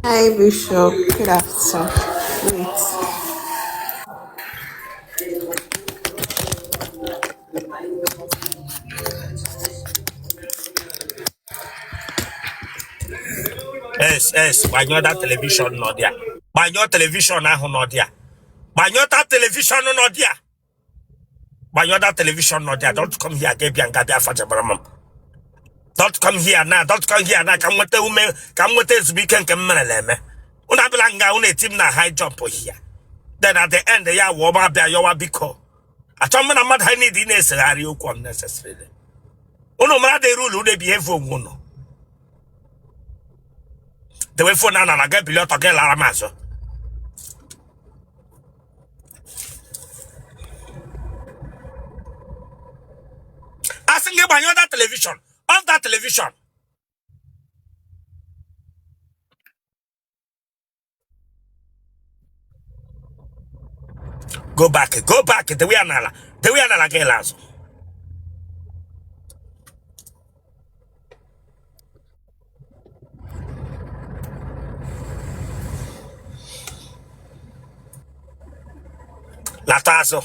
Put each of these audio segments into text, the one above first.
Hi, Bishop. Good afternoon. Wait. Es es, gbanyụọ that television nọ there. Gbanyụọ television ahụ nọ there. Gbanyụọ that television nọ there. Gbanyụọ that television nọ there. Don't come here ga bịa nga bịa fajabara m. Don't come here now. Don't come here now. Ka m nweta ume, ka m nweta ezumike nke m merela eme. Unu abịala nga unu eti m na high jump here. Then at the end ya wụọ m abịa yọwa biko. Achọ m na mmadụ anyị need ị na-esegharị okwu unnecessarily. Unu mara the rule unu ebehave onwe unu. Dewe phone a na ga ebili ọtọ gị lara m azụ. Asị gị gbanyụọ that television. Off that television. Go back, go back, dewe ya n'ala, dewe ya n'ala gị la azụ. Lata azụ.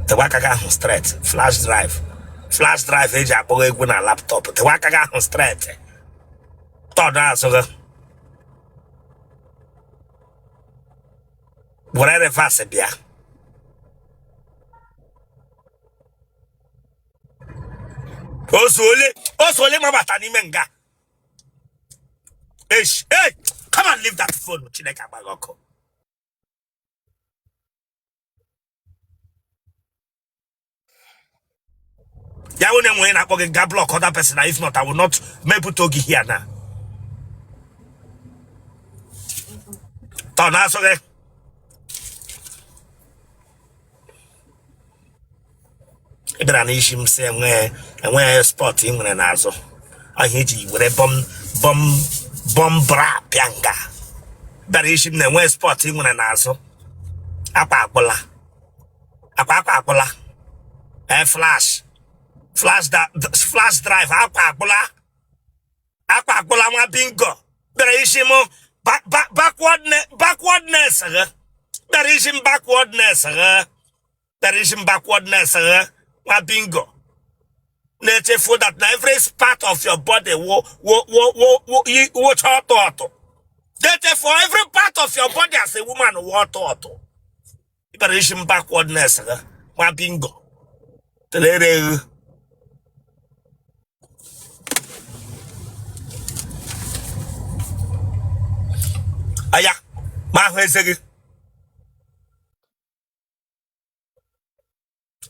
Dewe aka gị ahụ straight, flash drive, flash drive eji akpọghọ egwu na laptop. Dewe aka gị ahụ straight, turn azụ gị were reverse bịa. Ozuole, ozuole ma bata n'ime nga. Esh, hey, come and leave that phone. Chineke agbaghị ọkụ. Ya wụ na enwere na-akpọ gị ga block other person na if not I will not mepụta oge here na. Turn azụ gị. Ị bịara n'isi m sị enweghị spot ị nwere n'azụ ahụ iji were bum bum bum bra bịa nga. Bịara isi m na enweghị spot ị nwere n'azụ. Akwa akpụla, akwa akwa akpụla, ee flash flash flash drive akwa akpụla, akwa akpụla nwa bingo. Bịara isi m backwardness gị. Bịara isi m backwardness gị. Bịara isi m backwardness gị nwa bingo. Na-echefu that na every part of your body wo wo wo wo wo wocha ọtụ ọtụ. Na-echefu every part of your body as a woman wụ ọtụ ọtụ. Bịara isi m backwardness gị nwa bingo. Telere gị. Aya ma ahụ eze gị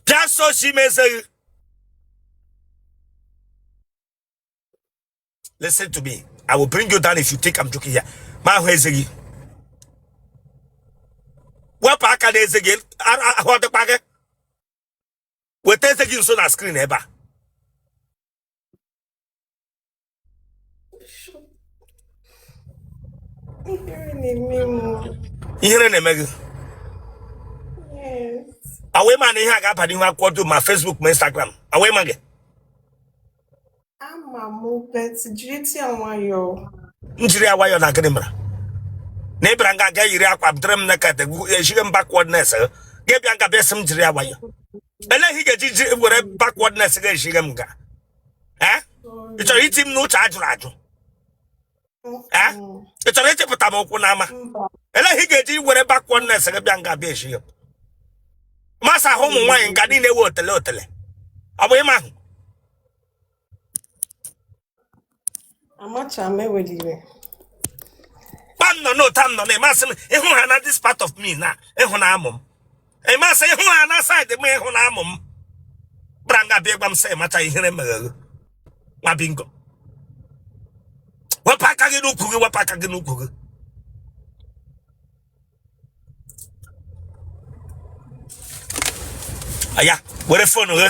bịa sochi m eze gị. Listen to me, I will bring you down if you think I'm joking here. Ma ahụ eze gị, wepụ aka n'eze gị, ahụ ọ dịkwa gị. Weta eze gị nso na screen ebe a. Ihere na-eme m. Ihere na-eme gị? Yes. Awa ịma na ihe a ga-aba n'ihu akwụkwọ dum, ma Facebook ma Instagram. Awa ịma gị? Ama m, but jiri ya nwayọọ. M jiri ya nwayọọ na gịnị mere na ị bịara nga ga yiri akwa dịrị m naked, ejighị m backwardness gị bịa nga bịa sị m jiri ya nwayọọ. Elee ihe ị ga-eji ji were backwardness gị ejighị m nga? Ee, ị chọrọ iti m n'uche ajụrụ ajụ? Ee, ị chọrọ ịchịpụta m ụkwụ n'ama? Elee ihe ị ga-eji were backwardness gị bịa nga bịa ejighị m masa ahụ ụmụ nwaanyị nga niile wee otele otele? Ọ bụ ịma ahụ? Amacha m, ewela iwe. Kpa m nọ n'otu m nọ na ịmasị m ịhụ ha na this part of me na ịhụ na amụ m ịmasị ịhụ ha na side m ịhụ na amụ m bịara nga bịa gwa m sị ịmacha ihere meghere nwa bingo. Wepụ aka gị n'ukwu gị, wepụ aka gị n'ukwu gị. Aya, were phone gị.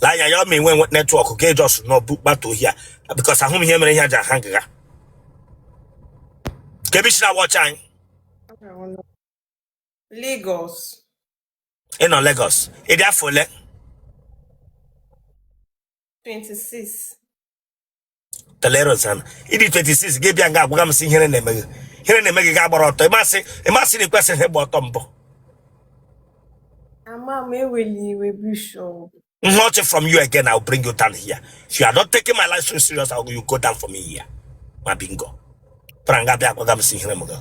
Lee anya ya, ọ ma enwe network ka just nọ bụ kpata ohi a because ahụ m ihe mere ihe a ji aha ngịga ka ebe isi na watch anyị. Lagos. Ị nọ Lagos. Ị dị afọ ole? 26. Tele Rosanna. Ị dị 26 gị bịa nga agwaga m sị ihere na-eme gị. Ihere na-eme gị ga gbara ọtọ. Ị masị na ị kwesịghị ịgba ọtọ mbụ. Ama m eweli iwe Bishop. Not from you again, I'll bring you down here. If you are not taking my life so serious, I'll you go down for me here. Ma bingo. Pranga bịa agwaga m sị ihere m gị.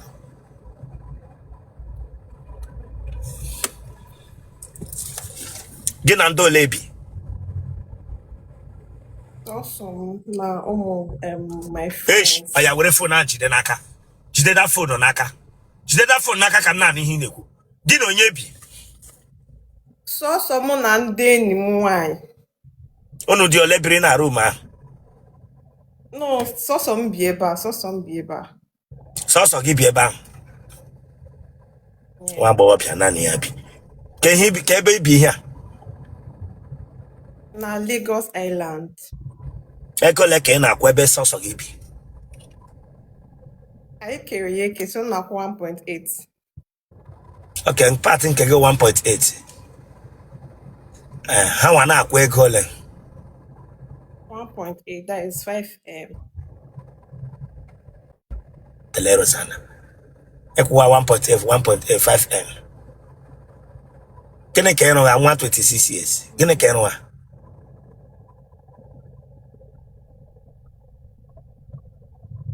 Gị na ndị ole bi? Sọsọ m na ụmụ my Eish, friends. ọ ya were phone ahụ jide n'aka. Jide that phone n'aka. Jide that phone n'aka ka m na-anụ ihe ị na-ekwu. Gị na onye bi? Sọsọ mụ na ndị enyi m nwanyị. Unu dị ole biri na room ahụ? No, sọsọ m bi ebe a, sọsọ m bi ebe a. Sọsọ gị bi ebe ahụ. Yeah. Nwa agbọghọbịa naanị ya bi. Ka ihe ka ebe i bi ihe a. Na Lagos Island. Ego ole ka ị na-akwụ ebe sọsọ gị bi? Anyị kere ya eke so m na-akwụ 1.8. Ok, part nke gị 1.8. Eh, ha nwa na-akwụ ego ole? 1.8, that is 5M. Tele Rosanna. Ịkwụwa 1.8 1.8 5M. Gịnị ka ị rụgha nwa 26 years? Gịnị ka ị rụgha?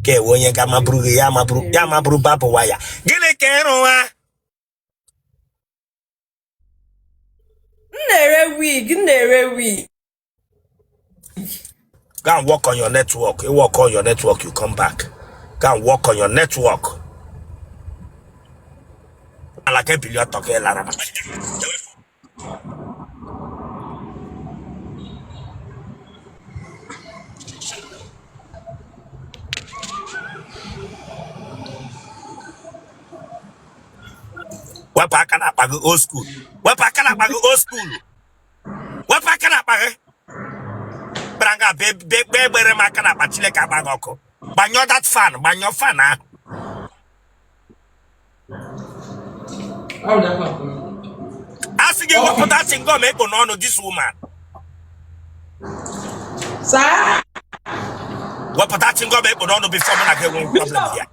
Ka ewe onye ga-amaburu gị ya amaburu ya amaburu barbed wire. Gịnị ka ị rụgha? M na-ere wig, m na-ere wig. Go and work on your network. You work on your network, you come back. Go and work on your network. Ala ka ebili ọtọ ka ị lara m. Wepụ aka n'akpa gị old school. Wepụ aka n'akpa gị old school. Wepụ aka n'akpa gị. Bịara nga bee bee kpee egbere m aka n'akpa Chineke agba gị ọkụ. Gbanyụọ that fan, gbanyụọ fan ahụ. A sị gị wepụta chewing gum ekpo n'ọnụ this woman. Sir? Wepụta chewing gum ekpo n'ọnụ before mụ na gị enwe problem here.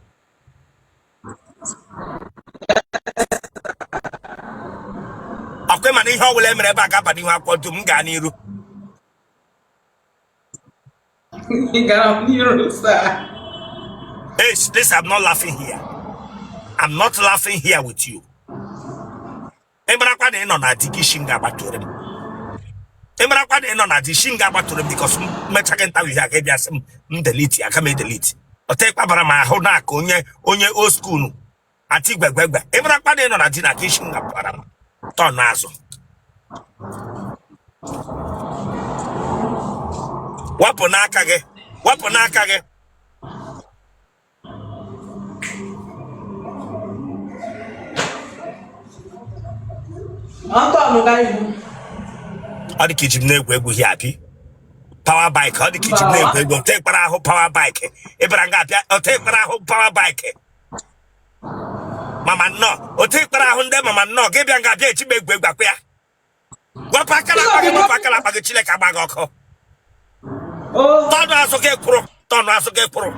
Ọkwa mana ihe ọ bụla e mere ebe a ga-aba n'ihu akwụkwọ dum m gaa n'iru. Ị gara n'iru, sir. Hey, this I'm not laughing here. I'm not laughing here with you. Ị marakwa na ị nọ na di gị shi nga agbatụrụ m. Ị marakwa na ị nọ na di shi nga agbatụrụ m because m mechaghị ntawi ihe aka bịa sị m m delete aka m edelete. Ọta ịkpabara m ahụ na-aka onye onye old school ati gwegwegwe. Ị marakwa na ị nọ na di na aka ishi nga bara m tọn azụ. Wepụ n'aka gị. Wepụ n'aka gị. Anton ga ihu. Ọ dị ka iji m na-egwu egwu here abi. Power bike ọ dị ka iji m Mba, na-egwu egwu ọta ịkpara ahụ power bike ịbara nga abịa ọta ịkpara ahụ power bike mama nnọọ otu ịkpara ahụ ndị mama nnọọ gị bịa nga abịa eji m egwu egwu akwa ya. Wepụ aka n'akpa gị, wepụ aka n'akpa gị, Chineke agba gị ọkụ. Oh, Tọnụ azụ gị kwụrụ, tọnụ azụ gị kwụrụ.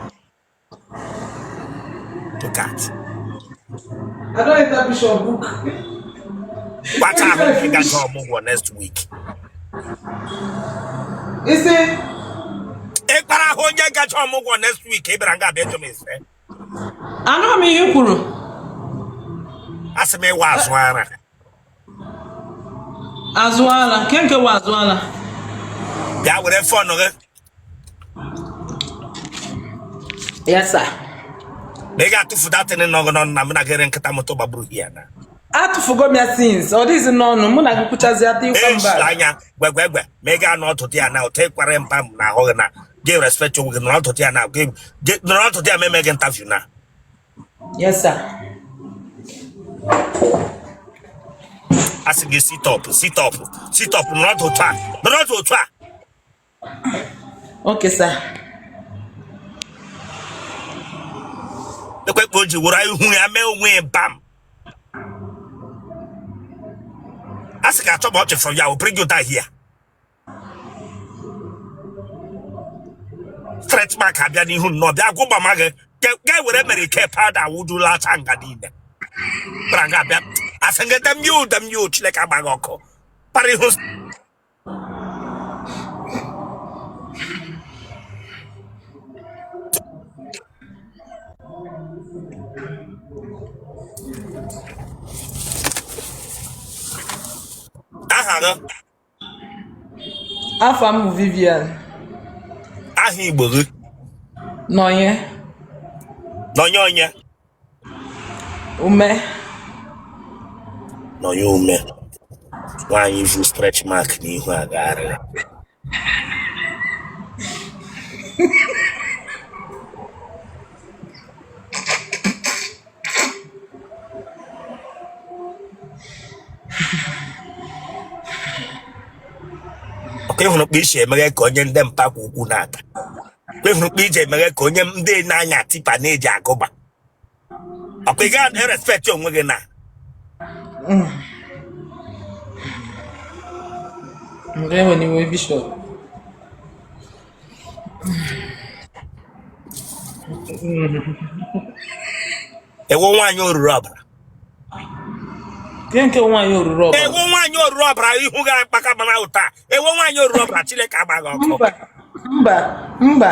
Look at. I don enter Bishop book. Gbacha ahụ nke gacha ọmụgwọ next week. Isi, Ịkpara ahụ onye gacha ọmụgwọ next week ị bịara nga abịa jụ m ese. anụghị m ihe i kwuru. Asị m ịwa azụ ara. Azụ ala, nke nke wa azụ ala. Bịa were phone gị. Yes, sir. Ma ị ga-atụfu datin nọ gị n'ọnụ na mụ na gị ere nkịta moto gbagburu hia na. Atụfugo m ya since, ọ dịghịzi n'ọnụ, mụ na gị kwuchazi ata ịkwa Ejila mba. anya gwegwegwe ma ị ga-anọ ọdụdụ ya na ụtọ ịkwara mba m na ahụ gị na gị respect onwe gị nọrọ ọdụdụ ya na gị nọrọ ọdụdụ ya ma eme gị interview na. Yes, sir. A sị gị sit up, sit up, sit up, nọrọ ọdụ otu a, nọrọ ọdụ otu a. Okay, sir. Ekwe ka o ji were ihu ya mee onwe ya bam. A sị ka achọ m ọchị from ya, I will bring you down here. Stretch mark abịa n'ihu nnọọ bịa gwụ mama gị ga were mere ike powder wụjula acha nga niile bịara nga abịa asị gị damn you, damn you. Chineke agba gị ọkụ para ihu. Aha gị? Afa m bụ Vivian. Aha Igbo gị? Nọnye. Nọnye onye? Ume. Nọnye Ume. Nwaanyị vu stretch mark n'ihu agagharị. Ọkwa ịhụrụ kpa isi emeghe ka onye ndị mpakwa ukwu na-ata. Ọkwa ịhụrụ kpa iji emeghe ka onye ndị na-anya tipper na-eji agụba. Ọkwa ị gaghị respect onwe gị na Ndị enwere iwe, Bishop. Ị wụ nwaanyị oruru ọbara? Nke nke nwaanyị oruru ọbara? Ị wụ nwaanyị oruru ọbara, ihu gị akpaka mara ụta. Ị wụ nwaanyị oruru ọbara, Chineke agba gị ọkụ. Mba, mba, mba.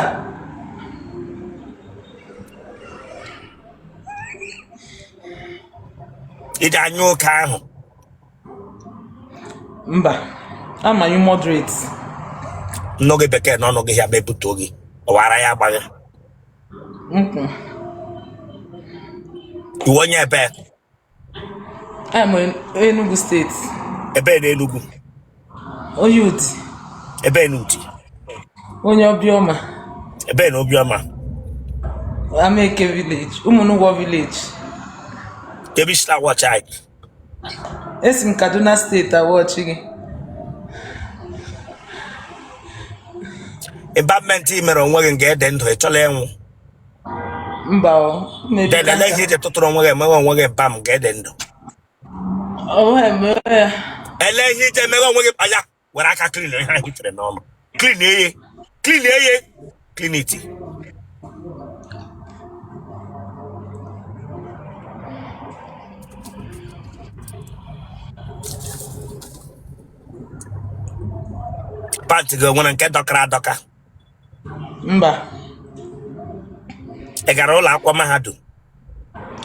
Iji anya oke ahụ? Mba, ama you moderate. Nnụ gị bekee n'ọnụ gị ya ma ebutuo gị ọwara ya agbaghị. Ị wụ onye ebe? I'm in Enugu State. Ebe na Enugu? Onye Udi. Ebe na Udi? Onye Obiọma. Ebe na Obiọma? Ameke village, Ụmụnugwọ village. Ebe isi na-watch anyị? Esi m Kaduna State a-watch gị. Embalmment i mere onwe gị nga ede ndụ, ị chọla ịnwụ? Mba o, mmebi. Then ele ihe iji tụtụrụ onwe gị emewe onwe gị embalm nga ede ndụ? Ele ihe iji emewe onwe gị anya were aka clean ihe ahụ tere n'ọnụ. Clean eye, clean eye, clean it. Pant gị nwere nke dọkara adọka? Mba. Ị gara ụlọ akwụkwọ mahadum?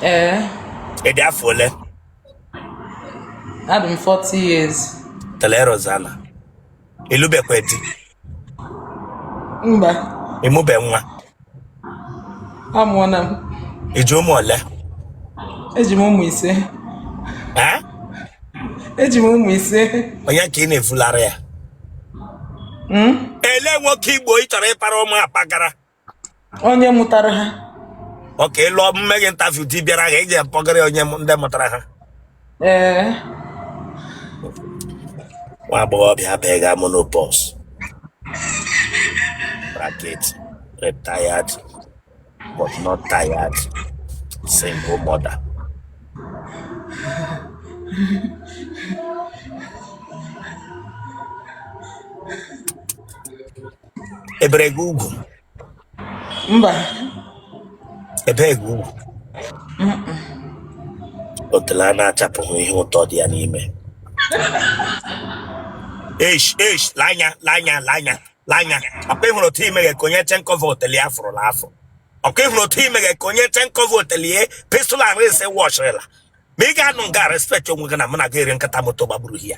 Ee. Ị dị afọ ole? Adị m 40 years. Tele Rosanna, ị lụbekwa di? Mba. Ị mụbe nwa? Amụọna m. Ị ji ụmụ ole? Eji m ụmụ 5. Ee? Eji m ụmụ 5. Onye ka ị na-efulara ya? Ele nwoke Igbo ị chọrọ ịpara ụmụ apagara? Onye mụtara ha. Ọka ịlụ mme gị interview di bịara ga eji mpọgara onye ndị mụtara ha. Ee. Nwa agbọghọbịa abịaghị menopause bracket retired but not tired single mother. Ebere gị ugwu? Mba. Ebe gị ugwu? Otele a na-achapụghị ihe ụtọ dị ya n'ime. Eish, eish, lanya, lanya, lanya, lanya. Ọkwa ịhụrụ otu imeghe ka onye che nkọva otele ya fụrụla afọ. Ọkwa ịhụrụ otu imeghe ka onye che nkọva otele ya pistol and rinse wọshịrịla. Ma ị ga-anụ nga respect onwe gị na mụ na gị eri nkata moto gbagburu ya.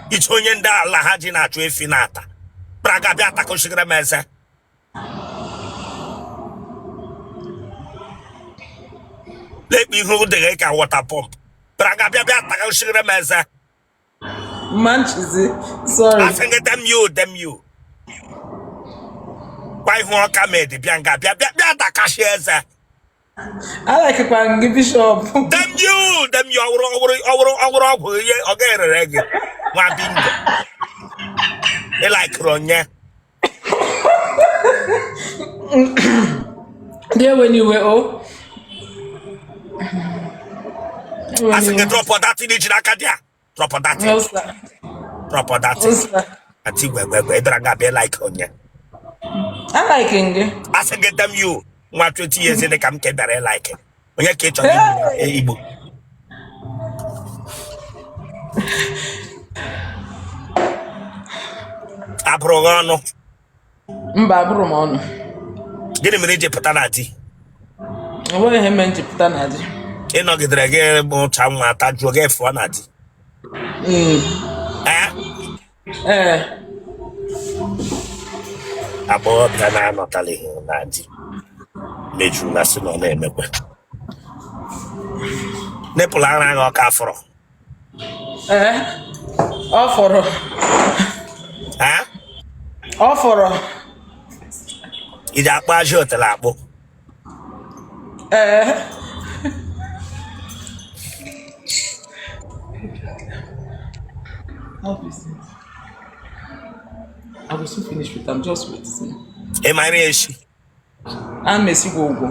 Iche onye ndị ala ha ji na-achụ efi na-ata. Praga bịa atakọchigara m eze. Lekpa ihu dịghị ka water pump. Praga bịa bịa atakọchigara m eze. Manchizi, sorry. Asị gị damn you, damn you. Kwa ihu ọka medi bịa nga bịa bịa bịa dakashị eze. Alakịkwa gị, Bishop. Damn you, damn you, ọwụrụ ọwụrụ ọwụrụ ọwụrụ ọgwụ ihe ọ ga-erere gị nwa bingo. Ị laikiri onye? Dị ewe n'iwe o. Asị gị drop that thing i ji n'aka dị a. Drop that thing. No, sir. Drop that No, thing. sir. Ati gwegwegwe ị bịara nga bịa like onye. I like gị. Asị gị damn you nwa 20 years dị ka m ka ị bịara like. Onye ka ị chọrọ igbu igbu? Abụrụ gị ọnụ. Mba, abụrụ m ọnụ. Gịnị mere i ji pụta na di? Enweghị ihe mere m ji pụta na di. Ị nọgidere gị mụcha nwa tajuo gị fụọ na di. Ee? Ee. Agbọghọbịa na-anọtalighị na di mejuru na sị na ọ na-emekwa. Nipple ara gị ọ ka fọrọ. Ee. Ọ fọrọ. Ee? Ọ fọrọ. I ji akpụ ajị otele akpụ. Ee. I will soon finish with am, just wait. Ị mara esi? Ana m esi gwogwo.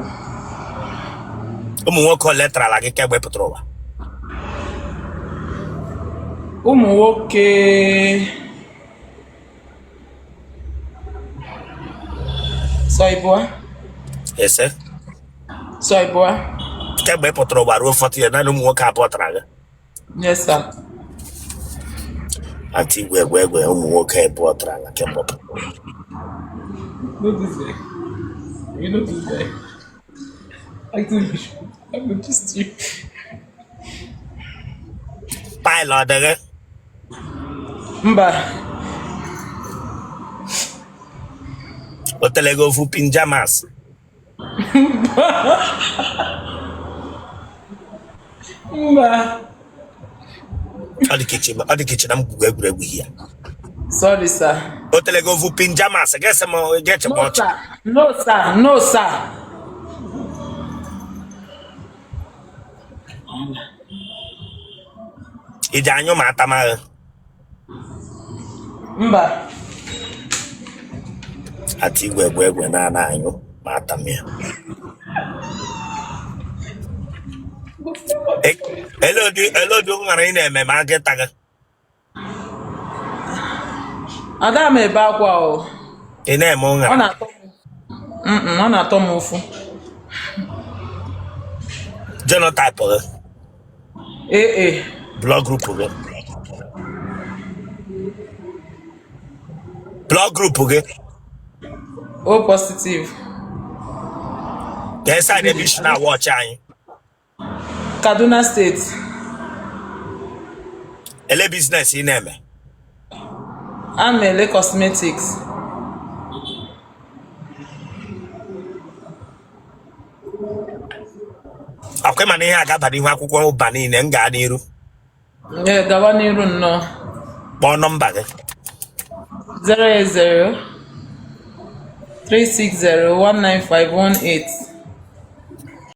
Ụmụ nwoke ole tarala gị kemgbe ị pụtara ụwa? Ụmụ nwoke sọ ịbụa. Ese? Sọ ịbụa. Kemgbe ị pụtara ụwa ruo 40 years, naanị ụmụ nwoke abụọ tara gị. Yes, sir. Aunty gwegwegwe ụmụ nwoke abụọ tara gị kemgbe ọ pụtara. Know this guy. You know this guy. I think you should. I will just you. Pile ọ dị gị? Mba. Otele gị ofu pyjamas. Mba. Ọ dị ka i che na m gwugo egwuregwu here. Sorry, sir. Otele gị ofu pyjamas gị sị m gị chịkwa No, ọchị. sir. No, sir. No, sir. I ji anyụ ma atamaghị. Mba. Aunty gwegwegwe na-ana anyụ ma atam ya. Ele ụdị ụṅara ị na-eme ma agị ta gị? Ada m ebe akwa o. Ị na-eme Ọ ụṅara? na-atọ m. Ọ na-atọ m ụfụ. Genotype gị? AA. Blood group gị? Blood group gị? O positive. Ka side ebe i si na-awatch anyị? Kaduna State. Ele business ị na-eme? Ana m ele cosmetics. Ọkwa mana ihe a ga-aba n'ihu akwụkwọ ụba niile m gaa n'iru. Ee, gawa n'iru nnọọ. Kpọọ nọmba gị. 080 360 19518.